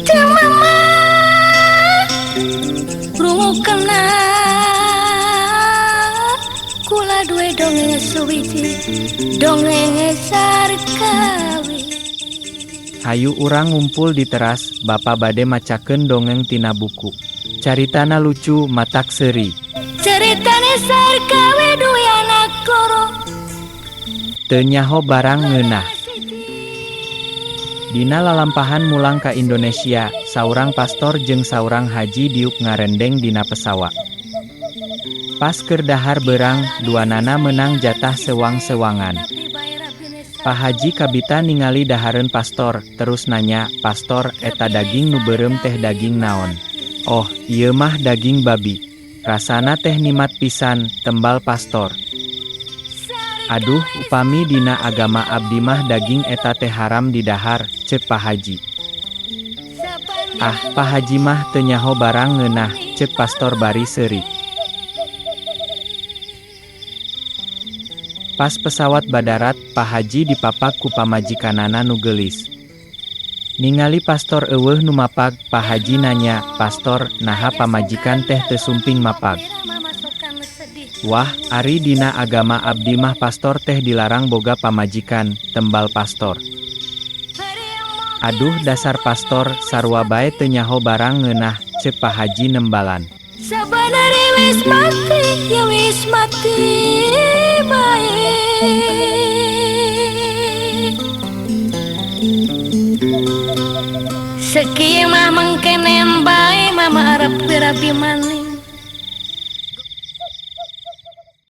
Ceu mama rungu kena kula duwe dongeng suwiji dongeng Sarkawi. Hayu urang ngumpul di teras, Bapa bade macakeun dongeng tina buku. Caritana lucu matak seuri. Ceritane Sarkawi duwe anak loro. Teu nyaho barang ngeunah. Dina lalampahan mulang ka Indonesia, saurang pastor jeung saurang haji diuk ngarendeng dina pesawat. Pas keur dahar beurang, duanana meunang jatah sewang-sewangan. Pak Haji kabita ningali dahareun pastor, terus nanya, "Pastor, eta daging nu beureum teh daging naon?" "Oh, ieu mah daging babi. Rasana teh nimat pisan," tembal pastor. "Aduh, upami dina agama abdi mah daging eta teh haram didahar," ceuk Pak Haji. "Ah, Pak Haji mah teu nyaho barang ngeunah," ceuk pastor bari seuri. Pas pesawat badarat, Pak Haji dipapag ku pamajikanana nu geulis. Ningali pastor euweuh nu mapag, Pak Haji nanya, "Pastor, naha pamajikan teh teu sumping mapag?" "Wah, ari dina agama abdi mah pastor teh dilarang boga pamajikan," tembal pastor. "Aduh, dasar pastor, sarua bae teu nyaho barang ngeunah," ceuk Pak Haji nembalan. Sabanere wis mati ya wis mati bae. Sakieu mah mangkenen bae mama arep rabi maning.